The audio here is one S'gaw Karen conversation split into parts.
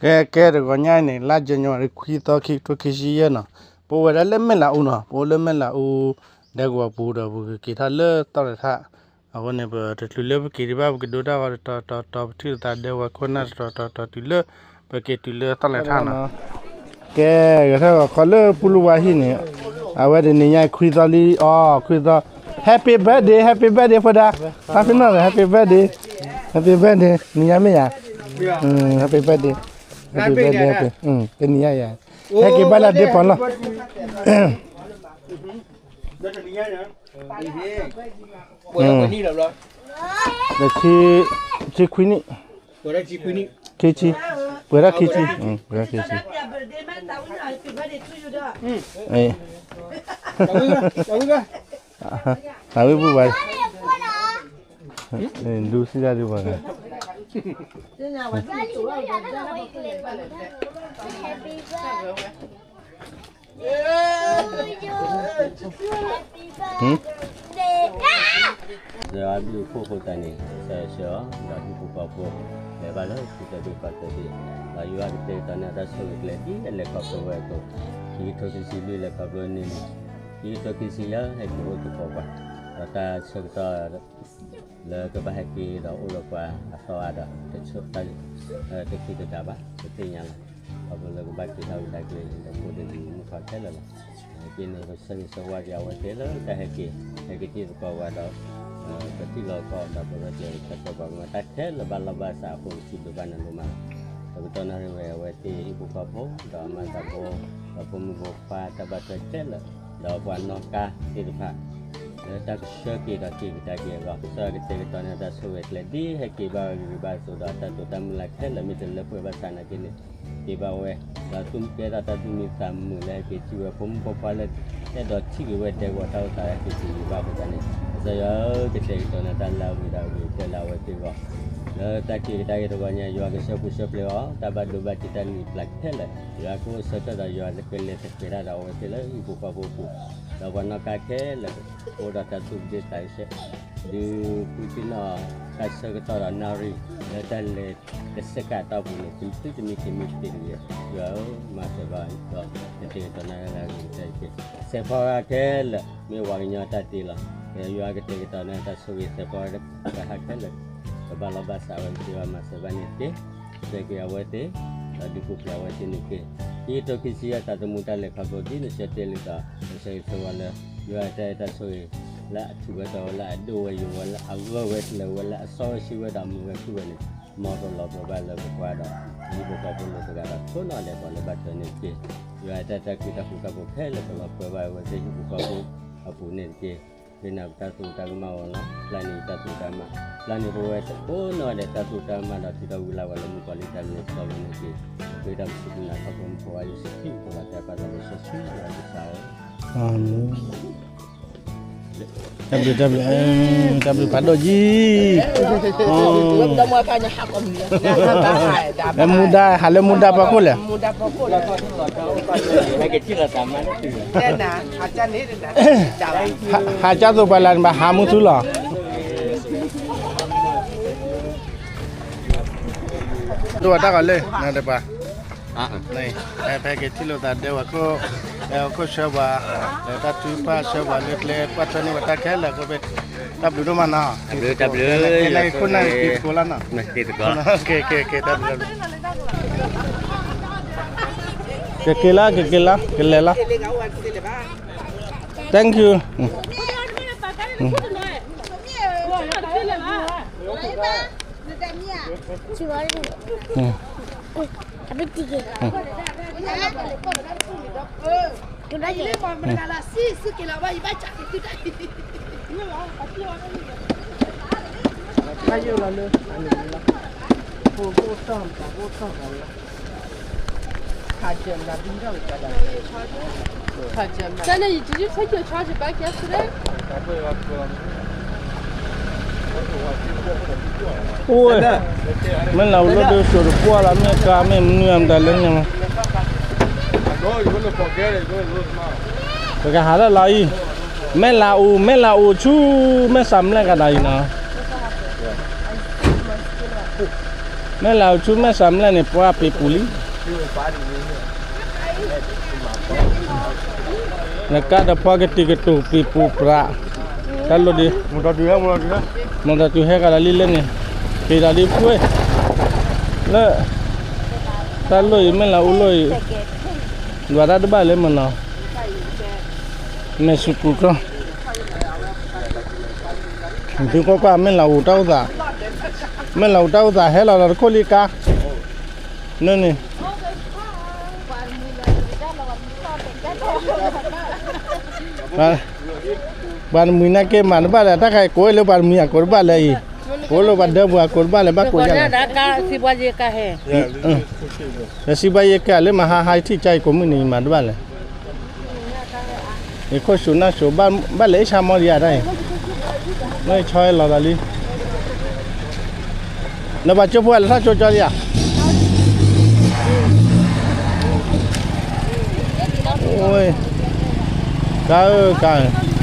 ကဲ ကဲ တဂီၤညါအံၤန့ၣ် လါယနူၤအါရံၤ ခွံသီ ခံကထိခံဆံယဲၢ်နီၤ, ပအိၣ်ဝဲဒၣ်လၢမဲၢ်လးအူနီၤ, ပအိၣ်လၢမဲၢ်လးအူ ဒဲကဝီၤပူၤဒီး ပကက့ၤထီၣ်လၢသီၣ်လဲၤထး, အဃိန့ၣ် ပတချုးလၢပက့ၤဒံးဘၣ် ပကဒိတၢ်ဂီၤတတီၤတီၤတီၤ ပထံၣ်လိာ်သးဒဲဝဲခိၣ်နၢ်တတီၤတီၤတီၤ တုၤလၢ ပက့ၤတုၤလၢသီၣ်လဲၤထးနီၤ. ကဲ ဂဲၤထီၣ်ဂီၤခီလၢပူလူဝါဟံၣ်န့ၣ်, အဝဲတနံၤညါခွံသီလံအီၤ ခွံသီ, Happy birthday, Happy birthday ဖိဒါ, တၢ်ဖံနီၣ် Happy birthday, Happy birthday နံၤညါမ့ၢ်ယၤ, Happy birthday, Happy birthday, တနံၤညါယၤ, ဟဲက့ၤဘၣ်လၢဒ့ပီၤလီၢ် ဒီး ဆံခွံနံၣ်, ခံဆံ, ပှဲၤဒၣ်ခံဆံ, ပှဲၤဒၣ်ခံဆံ, သးဝံၣ်ဘူၣ်ဘၣ်, ဒူစံဒၣ်ဒူဘၣ်, ယွၤဘျုးဖှိၣ်ဖိသၣ်န့ၣ် ကစၢ်ယွၤဆှၢအီၤ ဒီးဟံၣ်ဖိဃီဖိ လဲၤဘၣ်လၢဟံၣ်တဘ့ၣ်ကီၢ်တဘ့ၣ်, ဒီးယွၤကတဲာ်ကတီၤန့ၢ်တၢ်ဆိၣ်ဂ့ၤကျဲဒ်အလဲၤခီဖျိဝဲအသိး, ခံကထိခံဆံလွံၢ်လဲၤခီဖျိန့ၢ်န့ၣ်, ခံကထိခံဆံယဲၢ်ဟဲက့ၤအိၣ်သကိးပှၤ, ဒီးတၢ်ဆၢကတီၢ် လၢကဘၣ်ဟဲက့ၤဒီးအိၣ်ဒီးပှၤအသီအါဒီး တချုးတၢ်တသ့ၣ်ညါလီၤ. ခီဖျိလၢကဘၣ်က့ၤထီၣ်ကဒါက့ၤ ဒီးဖိဒိၣ်မုၣ်ခွါခဲလၢာ်လီၤ. ဟဲက့ၤန့ၣ် ပဆၢဂ့ၤဆၢဝါက့ၤအဝဲသ့ၣ်လၢတၢ်ဟဲက့ၤ, ဟဲက့ၤထံၣ်သကိးပှၤဒီး ပထံၣ်လိာ်သကိးဒီး ပရဲၣ်ကျဲၤဆၢထၢၣ်ပှၤကမၤတၢ်ခဲလၢာ်ဘၣ်လီၢ်ဘၣ်စးအဃိ ပစံးဘျုးဘၣ်နၤဒိၣ်မးလီၤ. ဒီးပတီၢ်နၣ်ရံၣ်ဝဲအဝဲသ့ၣ်ဟံၣ်ဖိဃီဖိ ဒီးအမါသးဖိ ဒီးဖိမုၣ်ဖိခွါတၢ်ဘၣ်ထွဲခဲလၢာ်, ဒီးပှၤနီၣ်ကါသ့ၣ်တဖၣ် လၢတၢ်ကဆှၢက့ၤဒီးက့ၤကဒါက့ၤအဂီၢ် ကစၢ်ယွၤကတဲာ်ကတီၤန့ၢ်တၢ်ဆိၣ်ဂ့ၤကျဲဒ်ဟဲက့ၤဘၣ်ဝဲဂ့ၤဂ့ၤဘၣ်အသိးဒီး တၢ်တိာ်တၢ်မုၢ်လၢ်ခဲလၢာ်မ့ၢ်တလၢပှဲၤဘၣ်ဆၣ်နာ်က့န့ၣ် က့ၤဘၣ်ဝဲ, ဒီးသူၣ်ကဲထီၣ်တၢ်သူၣ်မံသးမုာ်လၢဟဲက့ၤထံၣ်ဝဲဖိမုၣ်ဖိခွါလၢ အဲၣ်ဒိးထံၣ်က့ၤဝဲဒဲကဝီၤတၢ်အိၣ်သးဟဲက့ၤထံၣ်က့ၤဘၣ်အဃိသတးန့ၣ် ကစၢ်ယွၤဧၢကတဲာ်ကတီၤန့ၢ်တၢ်လၢအဂ့ၤဒီးအဂ့ၤကတၢၢ်လၢအဝဲသ့ၣ်အဂီၢ် လၢတၢ်က့ၤကဒါက့ၤတဂီၤညါ ယွၤကဆှၢပူၤဆှၢပျဲအီၤ တၢ်ဘၣ်ဒိဘၣ်ထံးတၢ်ဂံၢ်ပျၢ်ခဲလၢာ် ယွၤကအိၣ်ဆၢထၢၣ်ဒီးယွၤကလဲၤတပှဲၤတၢ်ဒီးအဝဲသ့ၣ်လၢဟံၣ်ဖိဃီဖိအပူၤ, ဒီးပှၤနီၣ်ကါခဲလၢာ် အိၣ်ဒီးတၢ်သူၣ်က့သးဆၢ ဒုးပူၤက့ၤနီၣ် တၢ်ဆၢကတီၢ်ဒီးနၣ်ရံၣ် လၢတၢ်လဲၤတဆဲးကးတီၢ်ပူၤန့ၣ် တုၤသုတမံၤက့ၤမံၤတက့ၢ်တဂ့ၤ, ယွၤဧၢ မၤစၢၤဘၣ်ဒီး ကတဲာ်ကတီၤနၤလၢအဂ့ၤကတၢၢ်တက့ၢ်. စဲးဖီဂၤခဲလၢာ် မ့ၢ်ဝၤကညီတၢ်တ့လီၤ. ယွၤကတဲာ်ကတီၤန့ၢ်တၢ်ဆိၣ်ဂ့ၤစဲးဖီဂၤတဖၣ်ဟးခဲလၢာ် ကဘၣ်လီၢ်ဘၣ်စးဝဲကသ့ဘၣ်မၤစၢၤဘၣ်န့ၣ်တက့ၢ်. ဆှၢက့ၤအဝဲသ့ၣ် ဒီးဒုးပူၤဖျဲးအဝဲသ့ၣ်န့ၣ်တက့ၢ်. ခံကထိခံဆံယဲၢ်သးသမူတၢ်လဲၤခီဖျိဒ်နဆှၢတဲာ်လံဒီး ပဆၢဂ့ၤဆၢဝါလၢ ယွၤအတၢ်အဲၣ်တၢ်ဆိၣ်ဂ့ၤ လၢအထူးဝဲတီၤဝဲ လၢအဒိၣ်ဝဲယိာ်ဝဲ လၢအဂၢၢ်ဝဲကျၢၤဝဲ လၢအစီဝဲဆှံဝဲဒီးအမူဝဲခုၣ်ဝဲန့ၣ် မ်ကလီၤပှီၢ်ဘၣ်လၢပပှၤဒီး ဟံၣ်ဖိဃီဖိလိၤတဂၤဒီး ခိၣ်နၢ်ဒဲးပှၤလၢဘၣ်ထွဲန့ၣ်တက့ၢ်. ယွၤအတၢ် တၢ်ကူၣ်တၢ်ဃူတၢ်ဖိးခဲလၢာ် ကလီၤပှီၢ်ဘၣ်ဝဲသ့ၣ်ဟံၣ်ဖိဃီဖိအပူၤန့ၣ်တက့ၢ်. ဃ့နၤပတၢ်သူၣ်တၢ်ကမၣ်ဝဲလီၤ. ပျၢ်န့ၢ်တၢ်သူၣ်တၢ်ကမၣ်, ပျၢ်န့ၢ်ပဝဲကိးနီၢ်ဂၤဒဲးတၢ်သူၣ်တၢ်ကမၣ်ဒီး ထုးထီၣ်ဝံၤလၢ်ဝဲလၢမူကီၤလံတၢ်မနုၤသီဝဲန့ၣ်တက့ၢ်. ဃ့တၢ်ပစံးပနာ်ခီဖျိမူခိၣ်ဧါ ယ့ၣ်ၡူးခရံာ်အမံၤ ပၢ်သးစီဆှံ ယွၤကစၢ်ဧၢ. အၤမ့ၣ်. တၢ်ဘျုး တၢ်ဘျုး တၢ်ဘျုးဖးဒိၣ်ကံ, မူဒါ ဟးလၢမူဒါဖီခိၣ်လဲၣ်, ဟးကၢ်သိးပှၤလၢန့ၣ်ဘၣ် ဟးမူထူလီၤ. ဒိၣ်တၢ်ဂီၤလၢ နတပၤ ဖဲက့ၤထံၣ်လိာ်သးဒဲဝဲခိၣ်, ဒဲဝဲခိၣ်ဆှၢပှၤ, ဒီးတၢ်ထုကဖၣ်ဆှၢပှၤလၢကျဲ ကွၢ်ထွဲန့ၢ်ဝဲတၢ်ခဲလၢာ်အဃိဖဲ, တၢ်ဘျုးဒိၣ်မးနီၤ, တၢ်ဘျုး ခိၣ်နၢ်တံၤသကိးလီၤနီၤ, တံၤသကိး, ကက့ၤလီၤ ကက့ၤလီၤ ကလဲၤလီၤ, thank you. Tanya, did you take your charger back yesterday? အိၣ်ဝဲ, မ့ၢ်လၢဝဲလၢဒိၣ်စိတပှၢ်လီၤ မ့ၢ်ကါမ့ၢ်မနုၤအမတၤလၢညါမး, ပကဟးလၢလီၤအံၤ, မ့ၢ်လၢအူ မ့ၢ်လၢအူဆူ မ့ၢ်စးမလဲၣ်ကဒါအံၤနီၤ. မ့ၢ်လၢအအိၣ်ဆူမဲာ်ဆှးမလဲၣ်န့ၣ် ပှၤပ့ၤပူၤလံ. နကါဒီးပှၤကတံာ်ကတူာ်ပ့ၤပူၤပြး, တၢ်လိၣ်ဒံး, မီၢ်တတုၤဟဲကဒီးလံလၢန့ၣ်, က့ၤဒီးဒံးဖှ့, လၢ တၢ်လိၣ်အံၤ မ့ၢ်လၢအအိၣ်လိၣ်အံၤ, ဒွးတၢ်တဘၣ်လၢမနီၤ, မဲာ်ဆူၣ်ပူၤကျီ သုကွၢ်ကွၢ် မ့ၢ်လၢအအိၣ်တၢ်အိၣ်သး, မ့ၢ်လၢအအိၣ်တၢ်အိၣ်သးဟဲလီၤဒီးတခိၣ်လံကါ, န့ၣ်န့ၣ်, ပှၤတမှံၤနာ်က့မၤတဘၣ်လၢၤ တၢ်ခါအံၤကိးဝဲလၢပှၤတမှံၤအကိးတဘၣ်လၢအံၤ, ကိးလၢပှၤဒၢပူၤအကိးတဘၣ်လၢၤ ဘၣ်ကိးယါလၢၤ, ဒီးစံးဘှါယဲကၢ်လၢမဟါဟါထံၣ်ကၢ်အံၤ ကိးမုၢ်နံၤမၤတဘၣ်လၢၤ ယခိၣ်ၡိးနၢ်စိး ဘၣ်လဲၤအ့ၣ်ဆါမီဒံးဧါတၢ်အံၤ, မ့ၢ်ဆီဟဲလီၤသးလံ, နဘၣ်ကၠိဖိလဲၤထီၣ်ကၠိကၠီလံဧါ, ကါဧၢကါဧၢ,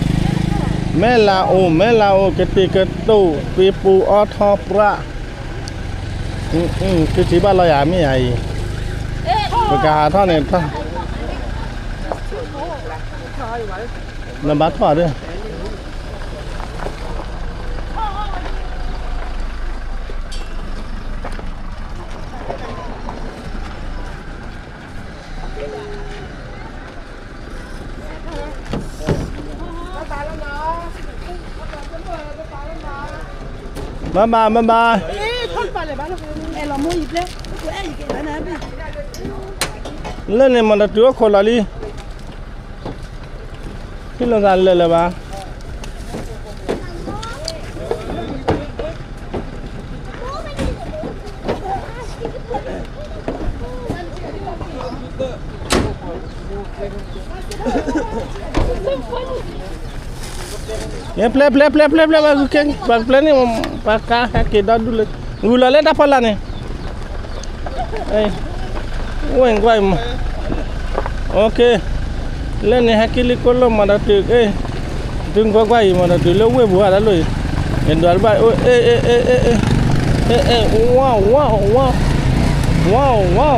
မဲၢ်လးအိၣ် မဲၢ်လးအိၣ် ကတံာ်ကတူာ် ပ့ၤပူၤအီထီပြး သုထံၣ်ဘၣ်လီၤယၤမ့ၢ်ယၤအံၤ, ပကဟးထီၣ်န့ၣ်ထီၣ်, နဘၣ်ထီၣ်ဒၣ် ဘၣ်ဘၣ်ဘၣ်ဘၣ်, လၢန့ၣ်မၤတတုၤအိၣ်ခိးလီၤလံ, ဟံၣ်လိာ်သးလၢာ်လၢၤဘၣ် ပျဲပျဲပျဲပျဲပျဲ ပှၤကပျဲန့ၣ် ပှၤကါဟဲက့ၤဒီဒူၣ်လၢ ဂုၤလီၤလၢတၢ်ဖီလာ်န့ၣ် ဝဲၢ်ကွၢ်မး လၢန့ၣ်ဟဲက့ၤလံကိၣ်လိၣ်မၤဒီးတုၤ သုကွၢ်ကွၢ်အံၤ မၤဒီးတုၤလၢဝ့ၢ်ပူၤဧါတၢ်လိၣ်အံၤ ယဒွးတဘၣ် အဲ အဲ အဲ အဲ အဲ ဝါ ဝါ ဝါ ဝါ ဝါ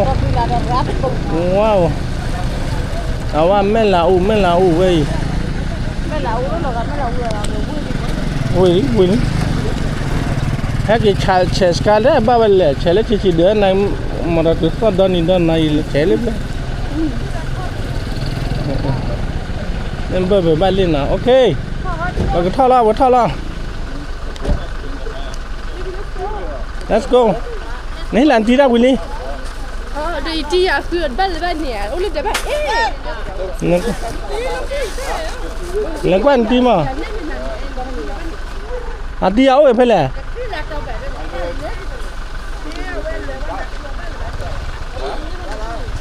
အဝဲမဲၢ်လးအူ မဲၢ်လးအူဝဲအံၤ ဝ့ၢ်လံ ဝ့ၢ်လံ ဟဲက့ၤဆဲးဆှါလၢဘၣ်ဝဲလဲၣ် ဆဲးလၢဆံးဆံးဒၢးနၤ မၤဒီးတုၤသီၣ်ဒီနံၤဒီနၤအံၤ ဆဲးလၢဘျဲၣ် မ့ၢ်ဘၢၣ်ဘၢၣ်ဘၣ်လ့ၣ်နၤ OK ပကထီၣ်လီၤ ပကထီၣ်လီၤ Let's go နဟ့ၣ်လီၤနတံၤတၢ်ဝံၤလံ လဲၤကွၢ်နတံၤမး အတံၤအအိၣ်ဖဲလဲၣ်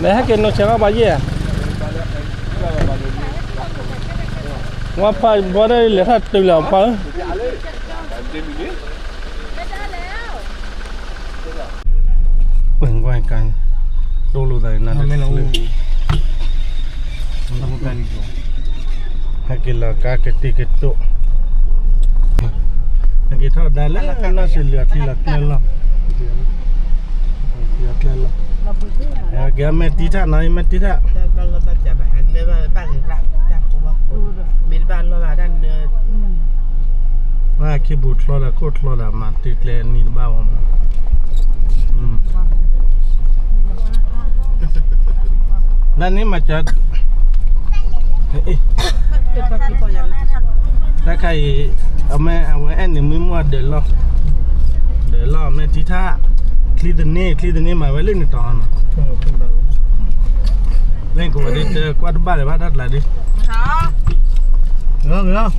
လဲၤဟဲက့ၤနိဆဲးဘၣ်ယဲၢ် ဝဲဖးဘီဒၣ်လဲၤထီၣ်တုၤလီၤဖး ပှၤကွၢ်ကါ တိၢ်လိာ်သးနၤ ဟဲက့ၤလီၤကါကတံာ်ကတိၢ် ဟဲက့ၤထီၣ်ဒါလၢနီၢ်စံးလၢာ်အချံလီၤကျဲလီၤ ကျဲလီၤ ကဲမဲာ်တံထၣ်နီၤ မဲာ်တံထၣ် မ့ၢ်တဘၣ်လီၤဘၣ်တၢ်နၢ ဘၣ်ခံပူၤချီဒီးခိၣ်ချီဒီးမၤတံၤကျဲနံၤတဘၣ်ဝဲမး လၢန့ၣ်မၤစၢၤ တၢ်ခါအံၤ အမ့ၢ်အဝဲအဲၣ်န့ၣ်မုၢ်မုၢ်ဒၢးလီၢ် ဒၢးလီၢ်မဲာ်တံထၣ် ချံသန့ ချံသန့မၤဝဲလၢန့ၣ်တီၤနီၤ လၢကဝဲၤဒ်တကွၢ်တဘၣ်လၢၤဘၣ်တၢ်ကျါဒ်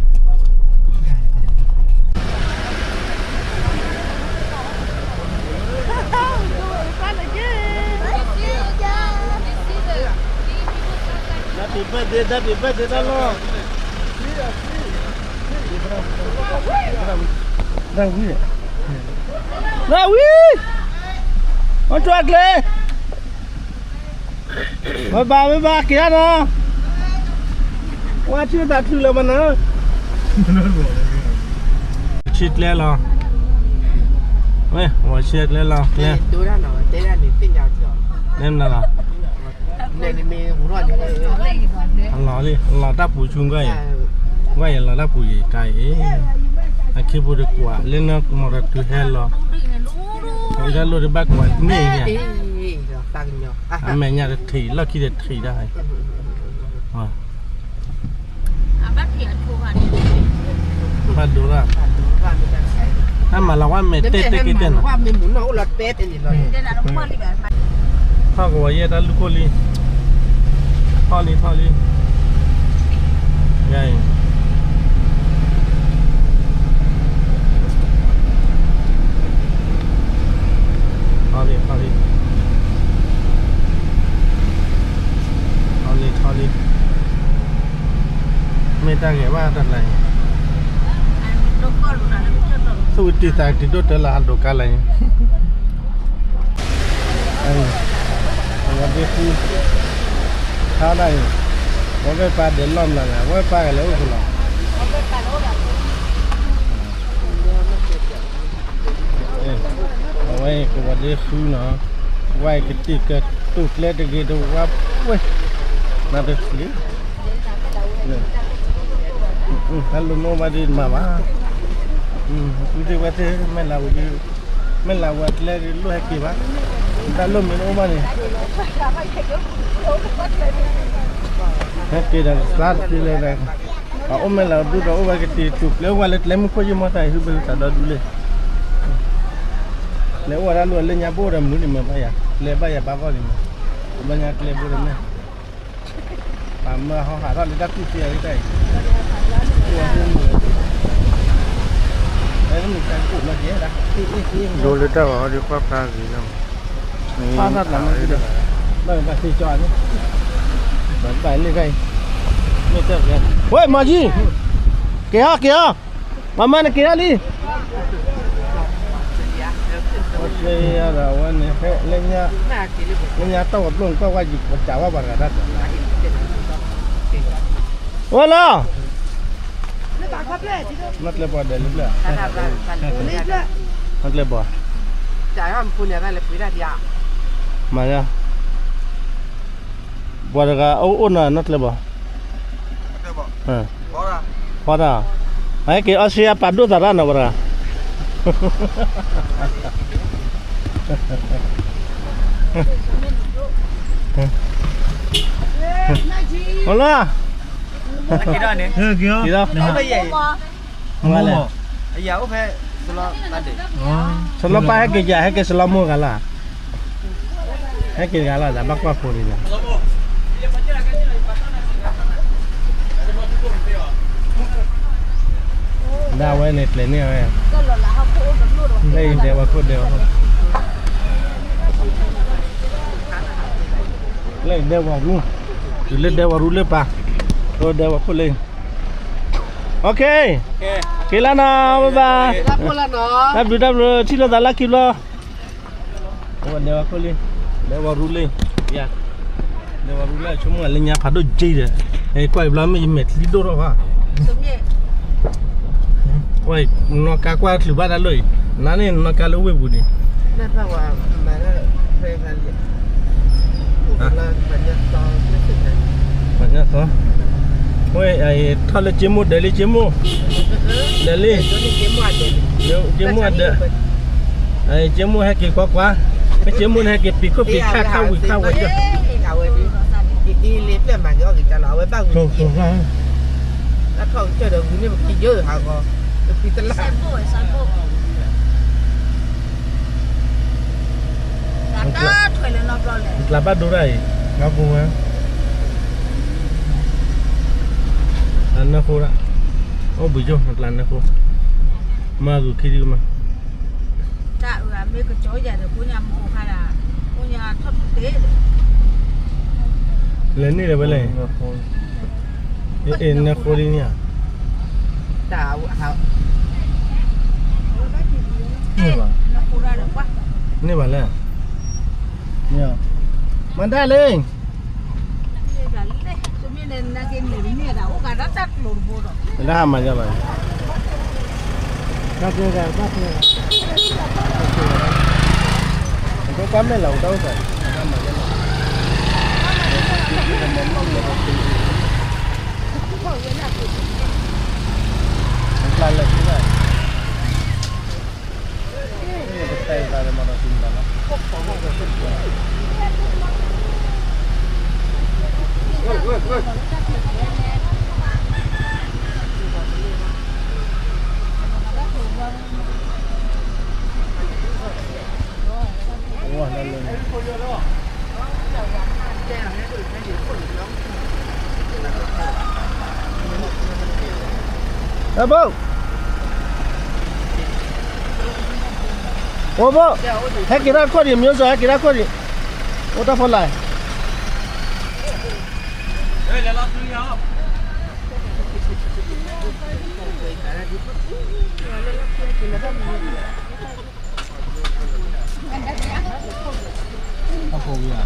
Happy birthday, happy birthday တၢ်လီၢ် ဒၣ်ဝံၤ ဒၣ်ဝံၤ မ့ၢ်ကွၢ်ကျဲ ဘၣ်ဘၣ်ဘၣ်ဘၣ် က့ၤနီၤ ဝဲထံၣ်သးထုးလၢၤမနုၤ ဆံကျဲလီၤ ဝဲဆဲကျဲလီၤကျဲ, တဲနၤလီၤ, လီၤလံ လီၤတၢ်ပူၤဆူကွၢ်အံၤ, ကွၢ်အံၤလီၤတၢ်ပူၤဆူကွၢ်အံၤ, အခံပူၤတကွၢ်လၢနမီၤတတုၤဟဲလီၤ, အတၢ်လိၣ်တဘၣ်ကွၢ်န့ၣ်, အမဲာ်ညါတထံၣ် လီၢ်ခံတထံၣ်ဒၣ် ဘၣ်ဒိရၣ်, တၢ်မၤလၤဝဲမ့ၢ်တဲတဲက့ၤတဲနၤ, ထီၣ်ကဝီၤယဲၢ်တၢ်လူၢ်ခိၣ်လံ, ထီၣ်လံထီၣ်လံ, ယအံၤ, ထီၣ်လံထီၣ်လံ, ထီၣ်လံထီၣ်လံ, မ့ၢ်တၢ်ဂ့ၤဘၣ်တၢ်လၢ သူၣ်ကတုၤသးကတုၤဒိၣ်တၢ်လၢ အဒိးကါလၢ, ဝဲဒ့ဃု, ခါဒၣ်အံၤ, ဝဲဘၣ်ပာ်ဒဲးလီၢ်မျးလၢ ဝဲပာ်ကလဲၤအိၣ်ကလီၤ, အဝဲကဝီၤဒ့ဃုနီၤ, ဝဲကတံၢ်ကတူၢ်ကျဲတဂ့ၤတဝါပှဲၤ, နတချံ ဟဲလိာ်မ့ၢ်အိၣ်ဘၣ်ဒ်မၤဘၣ်, ဝဲသ့ၣ် မ့ၢ်လၢဝဲကျဲဒ်လိၣ်ဟဲက့ၤဘၣ်, တၢ်လိၣ်မ့ၢ်တအိၣ်ဘၣ်န့ၣ်, ဟဲက့ၤဒီးသးတသ့လၢၤ, ပှၤအိၣ်မ့ၢ်လၢဒူၣ်ဒီးအိၣ်ဝဲကတံၢ်တူၢ်ကျဲ အိၣ်ဝဲလၢကျဲမုၢ်ခိၣ်ယံၢ်မီၢ်တၢ်အံၤ ဟုဘၢဟုသးဒီဒူၣ်လံ, ကျဲအိၣ်ဝဲဒၣ်လိၣ်လၢညါဘိၣ်ဒီးမနုၤန့ၣ်မ့ၢ်ဘၣ်ယၤ, ကျဲဘၣ်ယၤဘၣ်ဂီၢ်န့ၣ်မ့ၢ်, ဘၣ်ညါကျဲဘိၣ်ဒီးမ့ၢ် ပမၢဟီဟးထီၣ်လၢတၢ်ကူၣ်သ့အဂ့ၢ်တၢ်အံၤ, ဒိလၢတၢ်ဂီၤဒ်ကွၢ်ဖျါဂ့ၤလီၤ, ဘၣ်သ့ၣ်ကၠီန့ၣ်, ဘၣ်န့ၣ်တၢ်အံၤ, ဝဲ မၤကံ, က့ၤဟီက့ၤဟီ, မၤမၤနက့ၤဟီလံ လၢညါတီၢ်ပှၤဘျိၣ်န့ၣ် ကွၢ်ကွၢ်ယံၤ ပစးဝဲပှၤတဂၤတၢ်တဂၤ, အိၣ်လီၤ, နီၢ်ကျဲပှၤဒဲးလၢဖျၢၣ်, နီၢ်ကျဲပှၤ, မၤ, ပှၤတဂၤအိၣ်အိၣ်နီၤ နီၢ်ကျဲပှၤ ဖီတၢ်, အဟဲက့ၤအီစထြ့လယါပာ်ဒိၣ်သးတၢ်နီၤ ပှၤတဂၤ, ဟိလၢ, က့ၤဒီး, မလဲၣ်, ဆီလီၤပၢ်ဟဲက့ၤယၤ ဟဲက့ၤဆီလီၤမိၢ်ဂၤလၢ် ဟဲက့ၤတဂၤလီၤ တၢ်ဘၣ်ကွၢ်ဖိန့ၣ်လီၤ, ဒၣ်ဝဲန့ၣ်ကျဲၤန့ၢ်ဝဲ, လၢအံၤဒဲးဝဲခိၣ်ဒဲးဝဲခိၣ်, လၢအံၤဒဲးဝဲရူ, တုၤလၢဒဲးဝဲရူလၢပၢ်, လၢဒဲးဝဲခိၣ်လၢ, က့ၤလၢနီၤ ဘၣ်ဘၣ်, တၢ်ဘျုးတၢ်ဘျုး ထံၣ်လိာ်သးလၢခံဘျီ ဒဲးဝဲခိၣ်လံ, ဒဲးဝဲရူလံ, ဒဲးဝဲရူလံ ဆိကမိၣ်လၢညါဖးဒိၣ်က့ဒီး, ကွၢ်အံၤဘျီမ့ၢ်ယမဲာ်ချံဒိၣ်ထီၣ်ဘၣ်, ဝဲ, နီၢ်ကါကွၢ်ချုးဘၣ်တၢ်လီၢ်အံၤ, နၤန့ၣ်နီၢ်ကါလၢဝ့ၢ်ပူၤန့ၣ်, ပှၤညါသီ, ဝဲ, ထီၣ်လၢက့မိၢ်ဒဲးလံ က့မိၢ်, ဒဲးလံ, က့မိၢ်ဒဲး, က့မိၢ်ဟဲက့ၤကွၢ်ကွၢ်, မ့ၢ်က့မိၢ်န့ၣ်ဟဲက့ၤပံၤခိၣ်ပံၤခါခါဝံၤခါဝဲ, တၢ်ထီၣ်ကစၢၢ်ဒီးဂုၤန့ၣ်ပကံယၢဟးဂီၤ, ပံၤတလၢ် ကျါဘၣ်ဒိရၣ်အံၤ, နၢ်ဟူဝဲ, အနၢ်ဟူဒၣ်, အိၣ်ဘှံးယိၣ်နကျါနၢ်ဟူ, မၤဂုာ်ခံဒုမး, တၢ်အုးအမ့ၢ်ကစီၤယၤဒီး ဖိညါမူခါဒၣ်, ဖိညါထီၣ်ထူၣ်တ့ၢ်ဒီး, လဲၤန့ၢ်ဒီးဝဲလဲၣ်, အ့ၣ် နၢ်ဟူဒ်န့ၣ်ဧါ, တၢ်အုး န့ၢ်ဘၣ်လဲၣ်, မၤတၢ်လံ, တၢ်ဟးမၤယါဘၣ်, တၢ်ကျဲၤတၢ်ကျဲၤ, နကကွၢ်မဲာ်လးအိၣ်တၢ်အိၣ်သး, နကျါလၢာ်ခံဘၣ်, နကတဲသးလၢမၤဒီးသံနၤလီၤ. ဟဲဘိၣ်, အိၣ်ဘိၣ်, ဟဲက့ၤတၢ်ခီၣ်ဒံး မျိုးစော ဟဲက့ၤတၢ်ခီၣ်ဒံး, အိၣ်တၢ်ဖီလာ် အဖိဝံၤဧါ.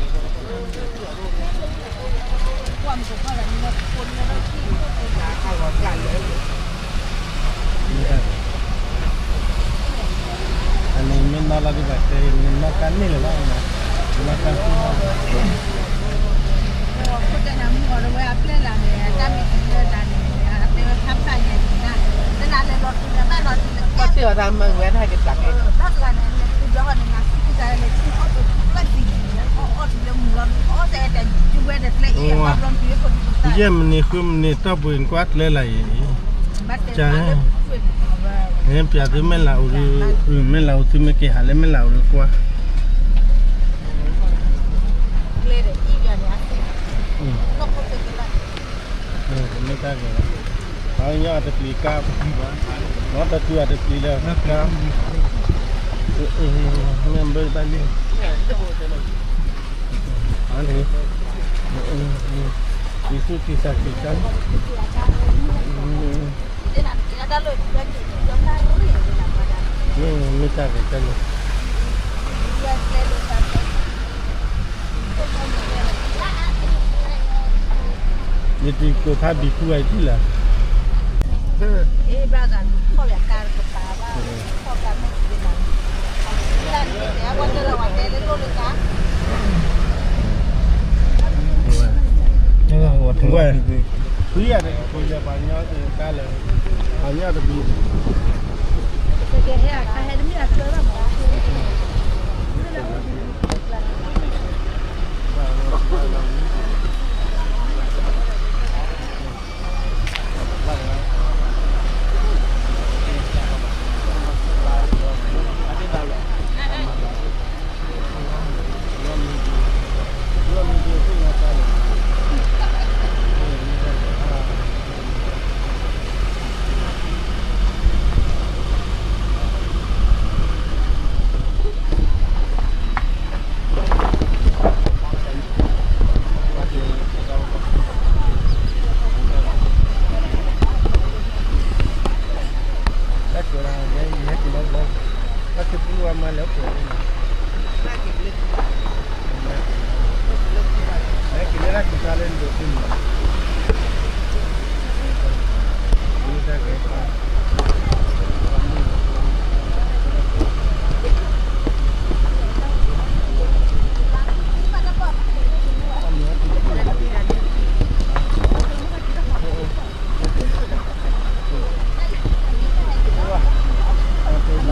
အန့ၣ်မ့ၢ်နီၢ်လီၤဒ်ဘၣ်တဲ မ့ၢ်နီၢ်ကါန့ၣ်လၢၤဘၣ်, နီၢ်ကါန့ၣ်လၢၤဘၣ်. ယဲၢ်မံးနံးဃုမံးနံး တီၢ်ပူၤန့ၣ် ကွၢ်ကျဲလၢအံၤ, ကဲ, ပျးသုမဲာ်လးအိၣ်, မဲာ်လးအိၣ်သုမ့ၢ်က့ၤဟးလၢမဲာ်လးအိၣ်လၢကွၢ်. မ့ၢ်တၢ်ဂ့ၤ, အညါတပျံၤကါ, မ့ၢ်တတုၤအတပျံၤလၢကါ, မ့ၢ်ဘၢဘၣ်လံ, ယ့ၣ်ၡူးက့ၤစၢ်က့ၤကါ, မ့ၢ်တၢ်ဂ့ၤကါန့ၣ် ယတံၤကိၢ်ဖးဘံၣ်ခူဝဲဒ်လၢ, ဝဲ, ပှၤညီတပျ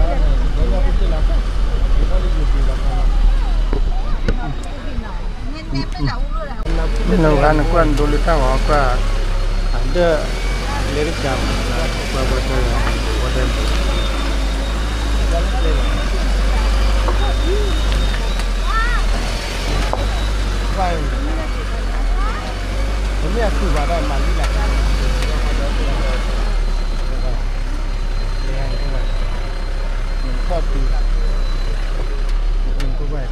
ံၤ မ့ၢ်နဂၤနကွၢ်နဒိလၢတၢ်ဂီၤကွၢ်, အဒၢး, လဲၤကစၢ်မး, ကွၢ်ကွၢ်တၢ်ဂီၤ, ကွၢ်တၢ်ဂီၤ, ပမ့ၢ်အသူၣ်ဘၣ်ဒီးမၤလံလၢ်, လဲၤ, လဲၤ, ထီၣ်တုၤ, အီၣ်ဘြိၣ်အီၣ်ဘြိၣ်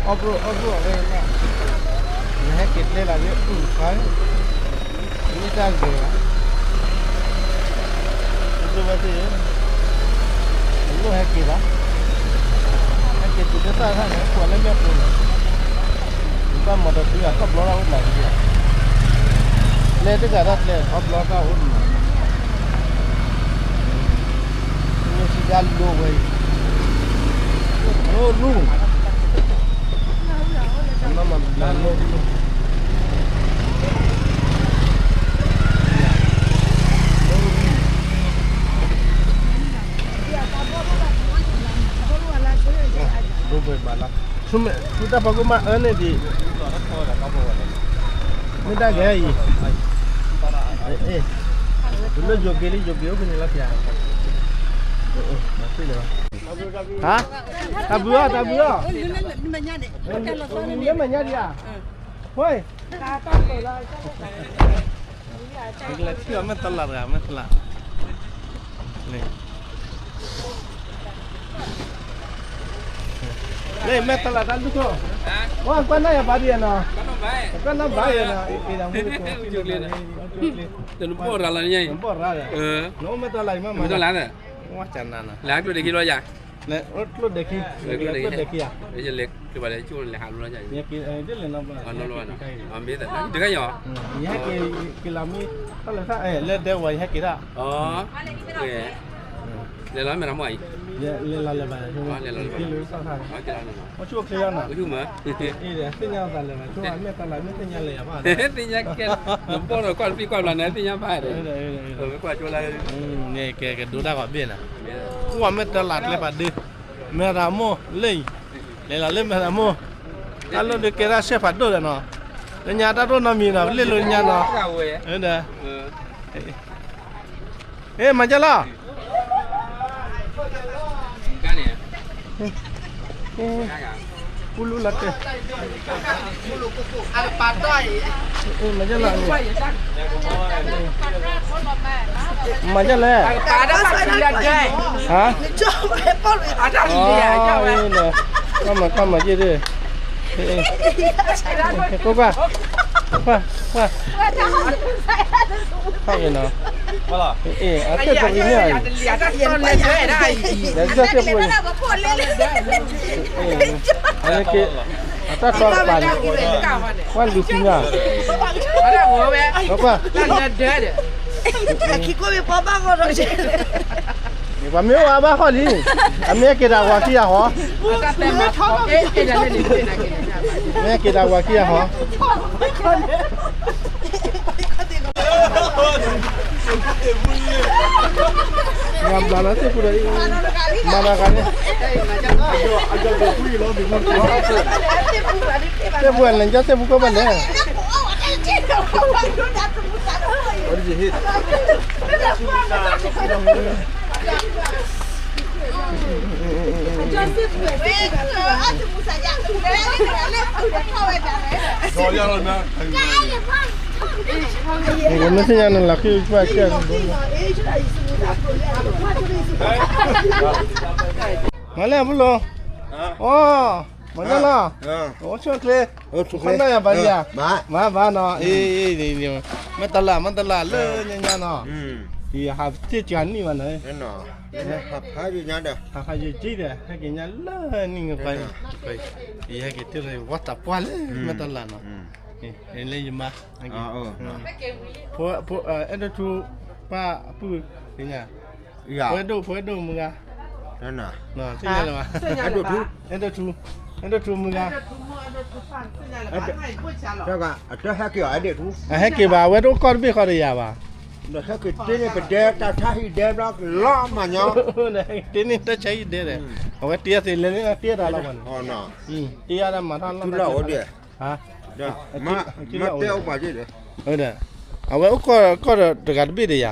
အဝဲ, နဟဲက့ၤကျဲလၢ်လၢအုၣ်ခါ, မ့ၢ်တၢ်ဂ့ၤဘၣ်, အဝဲသ့ၣ်, နလိၣ်ဟဲက့ၤဘၣ်, ဟဲက့ၤတုၤလၢတၢ်ခါန့ၣ် ကွၢ်လၢမ့ၢ်ပူၤန့ၣ်, နဘၣ်မၤဒီးတုၤအထီၣ်ဘျီတၢ်အိၣ်မး, ကျဲတဂၤတၢ်ကျဲထီၣ်ဘျီတၢ်အိၣ်မး, မ့ၢ်စံးဒၣ်လိဝဲအံၤ, အိၣ်လူၤ, မၤမၤဘျါလိၣ်, ဒိဘဲဘၣ်လီၤ, ဆူတၢ်ဖီခိၣ်မးအၢန့ၣ်ဒံး, မ့ၢ်တၢ်ဂဲၤအံၤ, ပလၢယိၤက့ၤလံ ယိၤက့ၤအိၣ်ဖဲန့ၣ်လီၤဖျါ, ဟါ, တၢ်ဘုအီၤ တၢ်ဘုအီၤ, လၢမဲာ်ညါဒံးဧါ, ဟိ, ကလဲၤထံၣ်အီၤ မဲာ်တလးတဂၤ မဲာ်တလး, လၢမဲာ်တလးတၢ်လူၢ်ခိၣ်, ဝဲကွၢ်နၢ်ယၤဘၣ်ဒံးဧါနီၤ, ကွၢ်နၢ်ဘၣ်ယၤနီၤ, တနဘီၣ်ရၤလီၤညါအံၤ, ဘီၣ်ရၤ, နအိၣ်မဲာ်တလးအံၤမးမး, ဝဲကနၤနီၤ, လဲၤကျိၣ်ဒဲးခံလီၤယၤ, လဲၤကျိၣ်ဒဲးခံ, လဲၤကျိၣ်ဒဲးခံဧါ, လဲၤကျိၣ်လဲၤဟးလီၤယၤ, လဲၤနီၤ, မ့ၢ်တခါအံၤ, လၢဒဲဝဲယဟဲက့ၤတၢ်, လဲၤလီၤမဲာ်တမီၢ်အံၤ, လဲၤလီၤလဲၤဘၣ်, လဲၤလီၤလဲၤဘၣ်, အိၣ်ဆူၣ်အိၣ်ချ့လီၤနီၤ, သ့ၣ်ညါသးလဲၤဘၣ်, မဲာ်တလးမ့ၢ်သ့ၣ်ညါလဲၤယၤဘၣ်, သ့ၣ်ညါကဲ, နဘီၣ်ဒီးကွၢ်တပံၢ်ကွၢ်ဘျါန့ၣ် သ့ၣ်ညါဘၣ်, ကွၢ်ကၠိလၢ, ကဲကဒိတၢ်ဂီၤဘ့ၣ်နီၤ, ကွၢ်မဲာ်တလးကျဲပာ်ဒု, မဲာ်တမီၢ်လၢအံၤ, လဲၤလီၤလၢမဲာ်တမီၢ်, တၢ်လိၣ်ဒုးကဲတၢ်ဆဲးဖးဒိၣ်ဒီးနီၤ, လၢညါတၢ်ဒိၣ်နီတမံၤနီၤ ပလ့ၣ်လိၤညါနီၤ, ဒီး ဟ့ၣ် မၤကၢ်လီၤ, ပူလူလီၤတဲာ်, မၤကၢ်လီၤ, မၤကၢ်လဲၣ်, ဟါ, တၢ်မၤတၢ်မၤက့ၤဒၣ်, ကွၢ်ကွၢ်, ကွၢ်ကွၢ်, ဖးအံၤနီၤ, အ့ၣ် အတၢ်ကီအံၤန့ၣ်, ဒီးကၠီၣ်စ့ၣ်ပူၤ, အတၢ်ကီပာ်န့ၣ်, ကွၢ်လူၤဆူညါ, ကွၢ်ကွၢ်, ပှၤမ့ၢ်အိၣ်အါဘၣ်ဃီလံ, အမ့ၢ်ဟဲက့ၤတၢ်ဝၤခံဂၤဃီ, မ့ၢ်ဟဲက့ၤတၢ်ဝၤခံဂၤဃီ, မၤဘျါလီၤသ့ၣ်ပူၤဒီး, မၤတဂၤန့ၣ်, သ့ၣ်ပူၤလဲၤကၠီသ့ၣ်ပူၤကီၢ်ဘၣ်လဲၣ်, မ့ၢ်သ့ၣ်ညါန့ၣ်လီၤခံ, မၤလဲၣ်အဖုၣ်လိၤ, အိ, မၤလဲၣ်လီၤ, အိၣ်ဆူၣ်အိၣ်ချ့, ခီနၢ်ယၤဘၣ်ယၤ, မၤဘၣ်နီၤ, အ့, မ့ၢ်တလး မ့ၢ်တလးလၢညါညါနီၤ, ယဟးသ့ၣ်ကနံၣ်ဘၣ်န့ၣ်, ဟးဖးယိာ်ကံဒီး ဟဲက့ၤညါလၢနံၣ်ကပၤန့ၣ်, ယဟဲက့ၤတ့ၢ်လၢယဝီတၢ်ပှၢ်လၢမ့ၢ်တလးနီၤ, လၢယမါ, အဲၣ်ဒိးထူ, ပှၤအပုၢ်, သ့ၣ်ညါ, ဖိအဲၣ်ဒိၣ် ဖိအဲၣ်ဒိၣ်မုၢ်ဂၤ, သ့ၣ်ညါလၢၤဘၣ်, အဲၣ်ဒိးထူ, အဲၣ်ဒိးထူမုၢ်ဂၤ, အတဟဲက့ၤအီၤ အဲၣ်ဒိးထူ, အဟဲက့ၤဘၣ် အဝဲတအိၣ်ကီၢ်တဘ့ၣ်ဃီဒီးယၤဘၣ်, ဒီးဟဲက့ၤတ့န့ၢ်ပဒဲတၢ်ဆါဟံၣ်ဒဲဘျီလီၤမးညီ, တ့န့ၢ်တၢ်ဆါဟံၣ်ဒဲဒီး, အဝဲတ့အီၤသ့လဲၤန့ၢ်တ့တၢ်လီၤဘၣ်န့ၣ်, တ့အီၤဒီးမၤထီၣ်လီၤ, မ့ၢ်တဲအိၣ်ပှၤက့ဒီး, အဝဲအိၣ်ကီၢ်ကီၢ်ဒီးတဂၤတဘ့ၣ်ဒီးယၤ,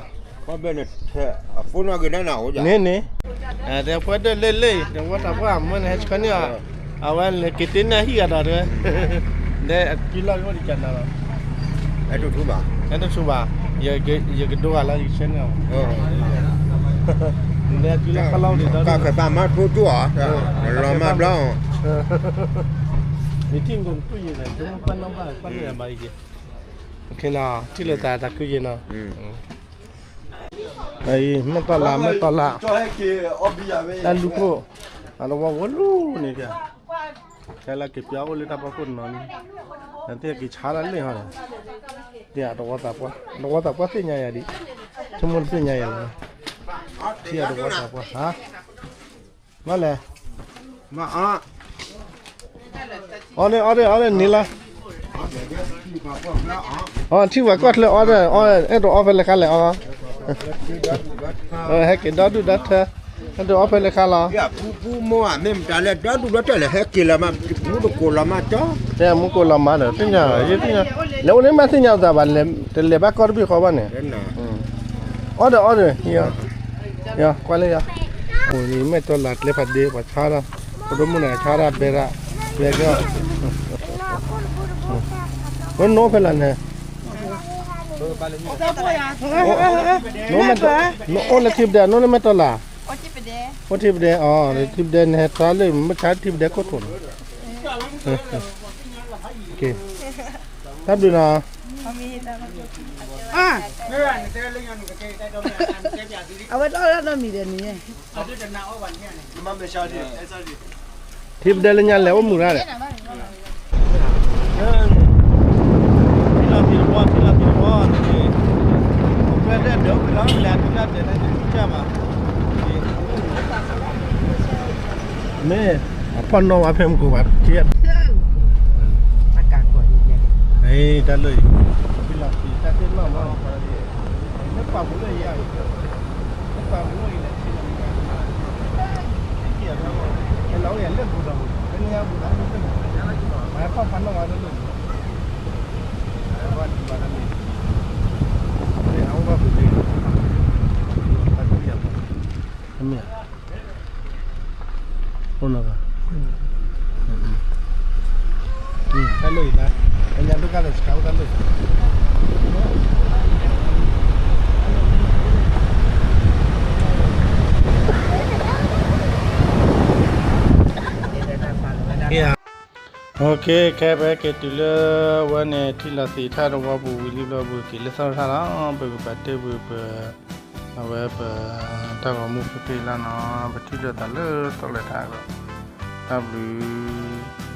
အဖိနီၢ်က့ၤဒၣ်နၤအိၣ်, န့ၣ်န့ၣ်, ဒီးဖိဒိၣ်လၢလၢအံၤ ဒီးဝီတၢ်ပှၢ်အမၢန့ၣ် ဟဲဆှၢန့ၢ်အီၤ, အဝဲလဲၤက့ၤတ့န့ၢ်ဟံၣ်ဂၤဒီးတဲဝဲ, ဒီးအစုလီၢ်အိၣ်ဒံးကနၤလီၤ, အဲၣ်ဒိးထူဘၣ်, ယကဒိဂၤလီၤ ယကဆှၢန့ၢ်အီၤ, ဒီးအစုလီၢ်ခီလီၤန့ၣ်ဒီး, ကဘၣ်မၤထူကၠိၣ်အီၤ, လီၤမၢ်ဘျီ, ယထံၣ်မ့ၢ်တတူၢ်ယဲၢ်ဒီး တမ့ၢ်ပှၢ်နီၣ်ဘၣ် ပှၢ်န့ၢ်ယၤဘၣ်အံၤက့ၤ, ထံၣ်လိာ်သးတၢ်ခုက့ၤနီၤ အံၤ မ့ၢ်တလး မ့ၢ်တလး, တၢ်လူၢ်ခိၣ်, အတဝီဝဲလူၤန့ၣ်, ခဲလၢာ်က့ၤပၠီအိၣ်လၢတၢ်ဖီခိၣ်တနီၤန့ၣ်, သ့ၣ်က့ၤဆါလၢလ့ၣ်ဟီန့ၣ်, တဝီသးပှၢ်, တဝီသးပှၢ်သ့ၣ်ညါယၤဒံး, ဆိကမိၣ်တသ့ၣ်ညါယၤလီၤ, ထံၣ်အတဝီသးပှၢ်, မ့ၢ်လဲၣ် မၤအီၣ်, အီၣ်ဒီး အီၣ်ဒီး အီၣ်ဒီး န့ၣ်လီၤ, အီၣ် ထံၣ်ပှၤကွၢ်ချၢအီၣ်ဒီး အီၣ် အဲၣ်ဒိးအီၣ်ဖဲလဲၣ်ခါလဲၣ်အီၣ်, ဟဲက့ၤဒီဒူၣ်ဒီထၢ, အဲၣ်ဒိးအီၣ်ဖဲလဲၣ်ခါလီၤ, ပူမ့ၢ်ဧါ မ့ၢ်မတၤလဲၣ် ဒီဒူၣ်ဒီထၢလဲၣ် ဟဲက့ၤလီၤမး မူတကိးလီၤမးကၠီ, တဲမူကိးလီၤမးဒီး သ့ၣ်ညါ, ယသ့ၣ်ညါ, လဲၤအိၣ်န့ၣ်မ့ၢ်သ့ၣ်ညါအသးဘၣ်, တလဲၤဘၣ်ကီၢ်တဘ့ၣ်ဃီဘၣ်န့ၣ်, အီၣ်ဒီးအီၣ်ဒီး ကွၢ်လၢယၤ, အိၣ်န့ၣ်မဲာ်တီၢ်လၢကျဲဖးဒ့ ပှၤဆါဒီး, ပဒိၣ်မုၣ်န့ၣ်ဆါဒၣ်ဘဲဒၣ်, ဘဲကီ, ဝဲနိဖဲလဲၣ်န့ၣ်, နအိၣ်လၢထံပဒဲ နိလၢမဲာ်တီၢ်လၢ်, အိၣ်ထံပဒဲအီၤ, ထံပဒဲန့ၣ်ဟဲဆါလၢ မ့ၢ်ဆါထံပဒဲခိၣ်ထိးန့ၣ်, တၢ်ဘျုးနီၤ, အဝဲတအီၣ်ဒၣ်နီတမံၤဒီးန့ၣ်, ထံပဒဲလၢညါလဲၤအိၣ်မုာ်တၢ်ဒီး, မ့ၢ်အဖီၣ်နီၣ်ဝဲဖဲမုၢ်ကိးဘၣ်, တၢ်လၢ, တၢ်သ့ၣ်နီၣ်မး, လၢပာ်ပူၤလၢယၤ, လၢပာ်ပူၤလၢယၤ, လၢပူၤဒီး, လၢပူၤဒီး, မ့ၢ်ဖီၣ်ဖးနီၣ်ဝဲလၢလၢ, အဝဲဘၣ်ပူၤလၢ, တၢ်သ့ၣ်ယၤ, မ့ၢ်ဧါ, အိၣ်နီၤဘၣ်, တၢ်လၢအံၤ, ညါဒိၣ်ကါဒီးစကါအိၣ်တၢ်လၢ, ခဲပက့ၤတုၤလၢဝဲန့ၣ် ထံလီၤသံးထၣ်တဝီပူၤဝံၤလံဘျီ ပက့ၤလၢသီထၣ်လီၤ ပကဘၣ်တဲဘၣ်ပ အဝဲပ တၢ်ဂီၤမူဖဲဖဲလီၤနီၤ ပထံၣ်လိာ်သးလၢသီလဲၤထါဒီး တၢ်ဘျုး